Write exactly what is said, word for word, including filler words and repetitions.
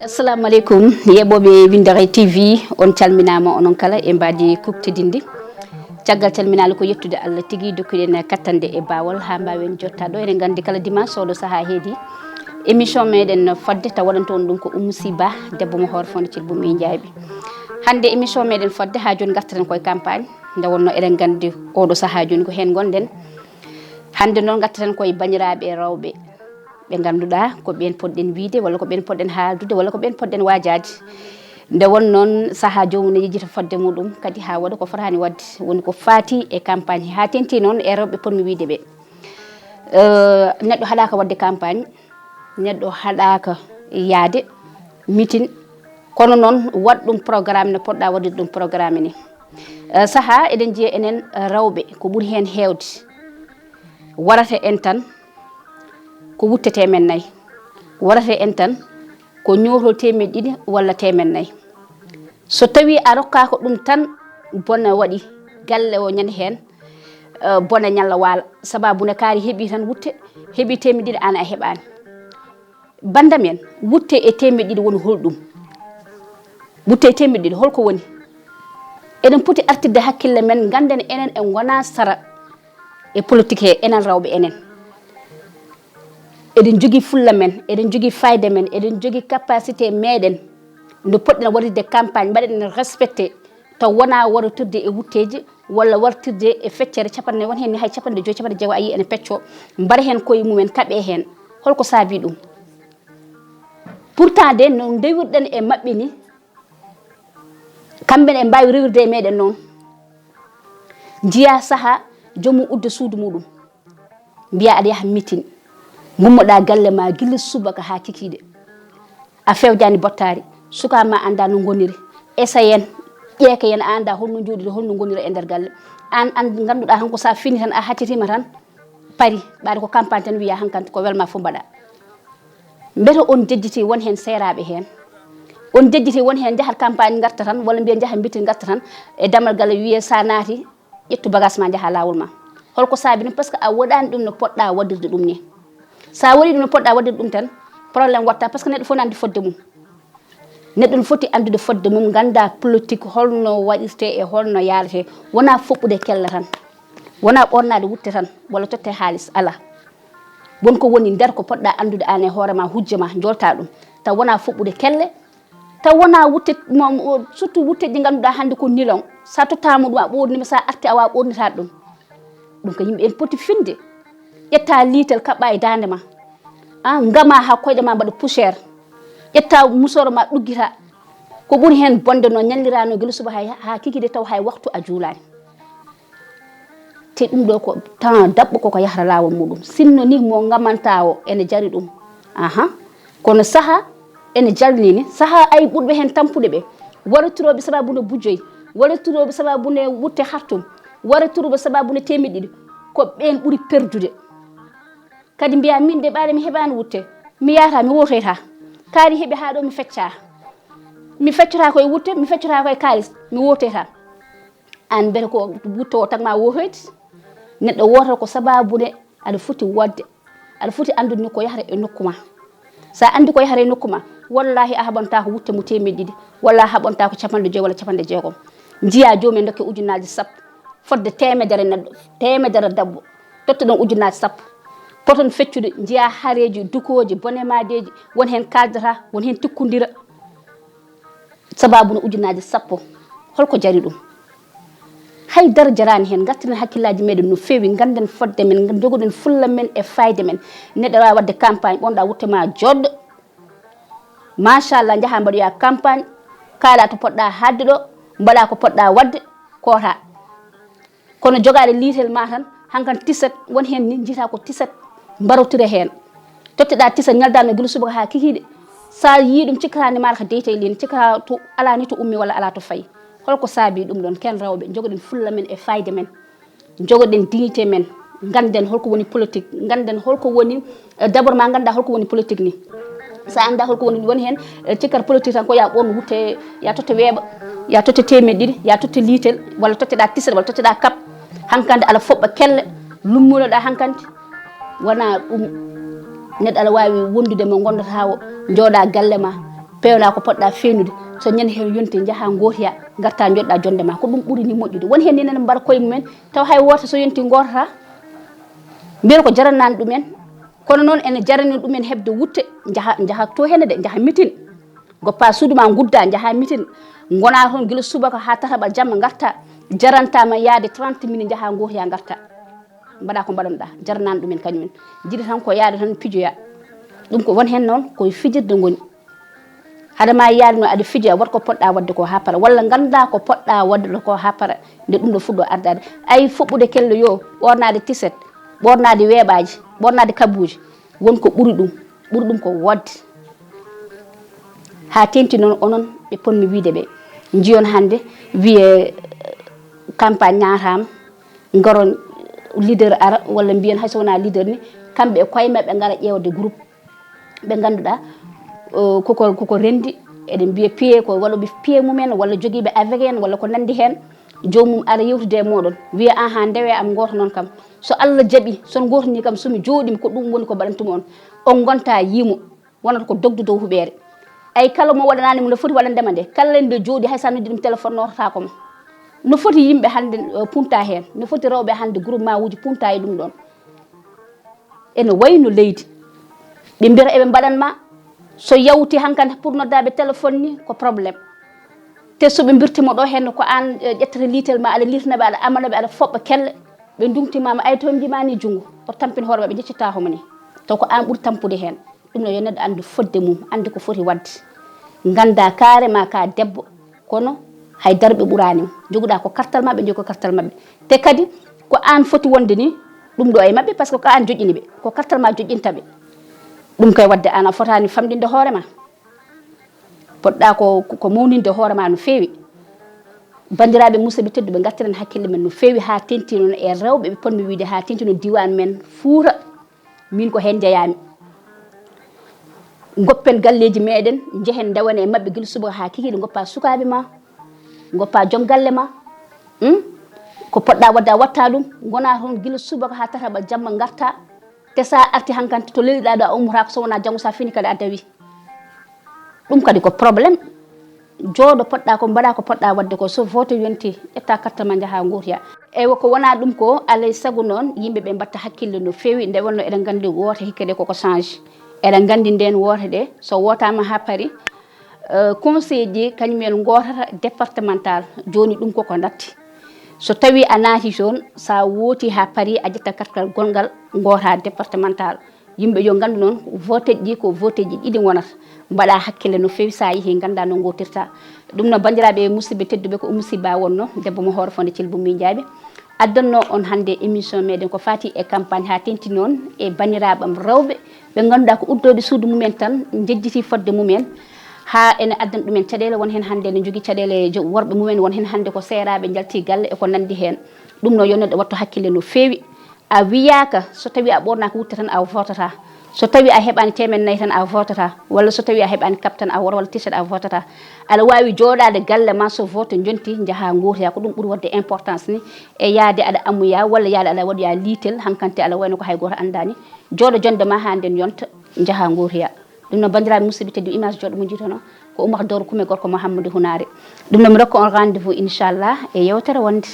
Assalamu aleykum, yeɓooɓe Winndere T V, on calminaama onon kala e mbaadi kuktidinndi. Caggal calminaali ko yettude Allah tigi dokkuɗen kattanɗe e baawal haa mbaawen jotta ɗo. Eɗen nganndi kala dimanche oɗo sahaa heedi émission meɗen Fodde, taw waɗanto on ɗum ko Oumou Sy Ba, debbo mo hoore fonde Thilboum e Ndiayɓe. Hannde émission meɗen Fodde haa jooni ngartaten koye campagne. Nde wonno eɗen nganndi oɗo sahaa jooni ko heen ngonɗen. Hannde noon ngartaten koye banndiraaɓe rewɓe ɓe ngannduɗaa ko ɓeen poɗɗen wiyde walla ko ɓeen poɗɗen haaldude walla ko ɓeen poɗɗen waajaade. Nde won noon sahaa joomum ne yejjita fodde muɗum kadi haa waɗa ko fotaani waɗde, woni ko faati e campagne, haa teŋti noon e rewɓe potmi wiyde ɓe. Eh, neɗɗo haɗaaka waɗde campagne, neɗɗo haɗaaka yaade meeting, kono noon waɗ ɗum programme no poɗɗa waɗirde ɗum programme ni. Eh, sahaa eɗen njiya enen rewɓe ko ɓuri heen heewde warata en tan ko wutte teemen nayi, warata en tan ko ñootol teemeɗɗe ɗiɗi walla teemen nayi. So tawii a rokkaaka ɗum tan, bone waɗi, galle o ñande heen, eh, bone ñalla waala. Sabaabu ne kaari heɓii tan wutte, heɓii teemeɗɗe ɗiɗi, aan a heɓaani. Banndam en, wutte e teemeɗɗe ɗiɗi woni holɗum? Wutte e teemeɗɗe ɗiɗi holko woni? Eɗen poti artirde hakkille men, ngannden enen en ngonaa sara e politique he, enen rewɓe enen. Eɗen njogii fulla men, eɗen njogii fayda men, eɗen njogii capacité meɗen no poɗɗen waɗirde campagne, mbaɗen respecté, taw wonaa warotirde e wutteeji walla wartirde e feccere capanɗe, won heen ni hay capanɗe joyi, capanɗe jeego a yii ene peccoo, mbaɗa heen koye mumen, kaɓee heen. Holko saabii ɗum? Pourtant de no ndewirɗen e maɓɓe ni, kamɓe ne mbaawi rewirde e meɗen noon. Njiyaa sahaa joomum udda suudu muɗum, mbiyaa aɗa yaha meeting, ngummoɗaa galle ma gila subaka haa kikiiɗe. A fewjaani bottaari, sukaa ma anndaa no ngoniri. Esa yen, ƴeeke yen, a anndaa holno njooɗiri, holno ngoniri e nder galle. Aan, aan ngannduɗaa tan ko so a fini tan, a haccitiima tan, pari, ɓaade ko campagne tan wiyaa hankante ko welma fof mbaɗa. Mbete on jejjiti won heen seeraaɓe heen? On jejjiti won heen njahat campagne ngarta tan, walla mbiya njaha meeting ngarta tan, e damal galle wiyee sa naati, ƴettu bagage ma njaha laawol ma. Holko saabi ɗum? Parce que a waɗaani ɗum no poɗɗa waɗirde ɗum ni. Sa waɗi ɗum no poɗɗa waɗirde ɗum tan, problème watta, parce que neɗɗo fof ne anndi fodde mum. Neɗɗo ne foti anndude fodde mum, ngannda politique holno waɗirte e holno yaarete. Wona fuɓɓude kelle tan, wona ɓornaade wutte tan, walla totte haalis, alaa. Won ko woni nder ko poɗɗa anndude aan e hoore ma, hujja ma, jolta ɗum. Taw wona fuɓɓude kelle, taw wona wutte, mo, mo, surtout wutteeji ɗi ngannduɗaa hannde ko nilon. Sa tottaama ɗum a ɓoornima, sa arti a waawa ɓoornitaade ɗum. Ɗum ko yimɓe en poti finde. Ƴetta liitel kaɓɓa e daande ma. A ngama haa koyɗe ma mbaɗa poussière. Ƴetta musoro ma ɗuggita. Ko ɓuri heen bonde noon, ñallirano gila suba hay, haa kikiiɗe taw hay waktu a juulaani. Te ɗum ɗo ko temps daɓɓo koko yahata laawol muɗum. Sinno ni mo ngamanta o ene jari ɗum. Aha. Kono saha ene jalnini, saha ay ɓurɓe heen tampude ɓe. Warotirooɓe sababu no bujoy, warotirooɓe sababu ne wutte hartum, warotirooɓe sababu ne temeɗɗe ɗiɗi, ko ɓeen ɓuri perdude. Kadi mbiya min de ɓaade mi heɓaani wutte, mi yahata, mi wotoyta. Kaari heɓi haa ɗo mi fecca. Mi feccata koye wutte, mi feccata koye kaalis, mi wotoyta. Aan mbiyata ko wutte o tagma wotoyde? Neɗɗo wooto ko sababu ne aɗa foti woodde, aɗa foti anndude ni ko yahata e nokku ma. Sa anndi ko yahata e nokku ma, wallahi a haɓanta ko wutte mo temeɗɗe ɗiɗi, walla a haɓanta ko capanɗe joyi walla capanɗe jeegom. Njiya joomum en dokke ujunnaaji sappo, fodde teemedere neɗɗo, teemedere debbo, tottoɗon ujunnaaji sappo. Poton feccude, njiya hareeji, dukooji, bonemadeeji, won heen kaaldata, won heen tikkondira. Sababu no ujunnaaji sappo, holko jari ɗum? Hay dara jaraani heen. Ngartiren hakkillaaji meɗen no feewi, ngannden fodde men, njogoɗen fulla men e fayde men. Neɗɗo waawi waɗde campagne, ɓoornoɗa wutte ma jooɗɗo, machallah, njaha mbaɗoya campagne, kaala to poɗɗa haalde ɗo, mbaɗa ko poɗɗa waɗde, koota. Kono jogaade liitel ma tan, hankkan tisat, won heen ni njiyata ko tisat mbarotire heen. Totteɗa tisat, ñaldanno gila subaka haa kikiiɗe. Sa yii ɗum, cikkata ni mara ko deyta e leydi, cikkata to, ala ni to ummi walla ala to fayi. Holko saabi ɗum ɗon? Ken rewɓe, jogoɗen fulla men e fayde men. Jogoɗen dignité men. Ngannden holko woni politique, ngannden holko woni, eh, d'abord ma ngannda holko woni politique ni. Sa annda holko woni, woni heen, eh, cikkata politique tan ko ya ɓoorno wutte, ya totte weeɓa, ya totte temeɗɗe ɗiɗi, ya totte liitel, walla totteɗa tisat, walla totteɗa kap. Hankkan de ala foɓɓa kelle, Lummunoɗa hankanti, wona ɗum. Neɗɗo aɗa waawi wondude mo gondata o, jooɗa galle ma, peewna ko poɗɗa feenude. So ñande heen yonti, njaha ngootoya, ngarta njoɗɗa jonde ma. Ko ɗum ɓuri ni moƴƴude. Won heen ni nana mbaɗa koye mumen, taw hay wooto so yonti ngootata. Mbiyata ko jaranaani ɗumen. Kono noon ene jarani ɗumen heɓde wutte, njaha, njaha to hene de, njaha mitin. Goppa suudu ma, ngudda, njaha mitin. Ngona toon gila subaka haa tataɓa jamma, ngarta. Jarantama yaade trente minutes, njaha ngootoya, ngarta. Mbaɗa ko mbaɗanɗa, jaranaani ɗumen kañumen. Jiɗi tan ko yaade tan pijoya. Ɗum ko won heen noon, koye fijirde ngoni. Hade ma yaade noon aɗa fijoya, waɗ ko poɗɗa waɗde ko haa para. Walla ngannda ko poɗɗa waɗde ko haa para. Nde ɗum ɗo fuɗɗo ardaade. Ay fuɓɓude kello yo, ɓornaade tiset, ɓornaade weeɓaaji, ɓornaade kabuuji. Won ko ɓuri ɗum, ɓuri ɗum ko woodde. Haa teŋti noon onon ɓe ponmi wiyde ɓe. Njiyon hannde wiye campagne ñaataama, ngaron leader ara, walla mbiyen hay so wonaa leader ni, kamɓe e koye maɓɓe ngara ƴeewde groupe. Ɓe ngannduɗaa, o, koko, koko renndi, eɗen mbiya piye, ko waɗooɓe piye mumen, walla jogiiɓe avec en, walla ko nanndi heen. Joomum ara yewtude e mooɗon, wiya, "Ahan, ndewe am ngooto noon kam. So Allah jaɓi, so on ngootanii kam, so mi jooɗiima, ko ɗum woni ko mbaɗantumi on." On ngonta yiimo, wonata ko dogde dow huɓeere. Ay kala mo waɗanaani mo no foti waɗandema nde, kala nde jooɗi, hay so a noddi ɗum téléphone, noototaako mo. No foti yimɓe hannde, eh, punta heen, no foti rewɓe hannde groupement uji punta e ɗum ɗoon. Ene wayi no leydi. Ɓe mbiyata eɓe mbaɗan ma, so yawti hankadi pour noddaɓe téléphone ni ko problème. Te so ɓe mbirtima ɗo heen ko aan, eh, ƴettata liitel ma, aɗa liirtanaɓe, aɗa amanaɓe, aɗa foɓɓa kelle. Ɓe ndungtimama, ay to ɓe mbima ni junngo, o tampin hoore maɓɓe, jeccata homo ni. Taw ko aan ɓuri tampude heen. Ɗum no yo neɗɗo anndu fodde mum, annda ko foti waɗde. Ngannda carrément ka debbo, kono hay dara ɓe ɓuraani mo. Joguɗa ko kartal ma, ɓe jogii ko kartal maɓɓe. Te kadi ko aan foti wonde ni ɗum ɗo e maɓɓe, parce que ko aan joƴƴini ɓe, ko kartal ma joƴƴinta ɓe. Ɗum kay waɗde aan a fotaani famɗinde hoore ma. Poɗɗa ko, ko mawninde hoore ma no feewi. Banndiraaɓe musidɓe tedduɓe, ngattiren hakkille men no feewi haa teŋti noon e rewɓe ɓe potmi wiyde haa teŋti noon diiwaan men Fuuta. Min ko heen njeyaami. Ngoppen galleeji meeɗen, njehen ndewane e maɓɓe gila subaka haa kikiiɗe, ngoppa sukaaɓe ma, ngoppa joom galle ma. Hmm? Ko poɗɗa waɗde a watta ɗum, ngona toon gila subaka haa tataɓa jamma ngarta. Te sa arti hankante to leliɗa ɗo a ummotako so wona janngo sa fini kadi a dawi. Ɗum kadi ko problème. Jooɗo poɗɗa ko mbaɗa ko poɗɗa waɗde ko, so vote yonti, ƴetta carte ma njaha ngootoya. Eywa, ko wona ɗum ko, alay sago noon, yimɓe ɓe mbatta hakkille no feewi, nde wonno eɗen nganndi woote hikke ɗe koko change. Eɗen nganndi nden woote ɗe, so wootama ha paari, eh, conseil ji kañum en ngootata départemental, jooni ɗum koko natti. So tawi a naati toon, sa wooti ha paari, a ƴetta kartal gongal, ngoota départemental. Yimɓe yo nganndu noon, voteji ɗi ko voteji ɗiɗi ngonata. Mbaɗa hakkille no feewi, sa yeehi ngannda no ngootirta. Ɗum noon, banndiraaɓe musidɓe tedduɓe, ko Oumou Sy Ba wonno, debbo mo Hoore Fonde Thilbou Mindiaby. Addanno on hannde émission meɗen ko fati e campagne, ha teŋti noon e banndiraaɓam rewɓe ɓe ngannduɗaa ko uddooɓe suudu mumen tan, njejjiti fodde mumen, ha ene addana ɗumen caɗeele. Won heen hannde ne njogii caɗeele jo-, worɓe mumen, won heen hannde ko seeraaɓe njalti galle e ko nanndi heen. Ɗum noon, yo neɗɗo wattu hakkille no feewi. A wiyaaka, so tawi a ɓornaaka wutte tan a votata. So tawi a heɓaani teemen nayi tan a votata. Walla so tawi a heɓaani kap tan a wota, walla t-shirt a votata. Aɗa waawi jooɗaade galle ma, so vote jonti, njaha ngootoya. Ko ɗum ɓuri waɗde importance ni e yaade aɗa ammoya, walla yaade aɗa waɗoya liitel, hankante aɗa wayno ko hay gooto anndaani. Jooɗo jonde ma haa nden yonta, njaha ngootoya. Ɗum noon, banndiraaɓe musidɓe tedduɓe, image jooɗo mo njiitono ko Oumar Doro Kume, gorko Mouhamadou Hunaare. Ɗum noon, mi rokka on rendez-vous, inchallah, e yewtere wonde.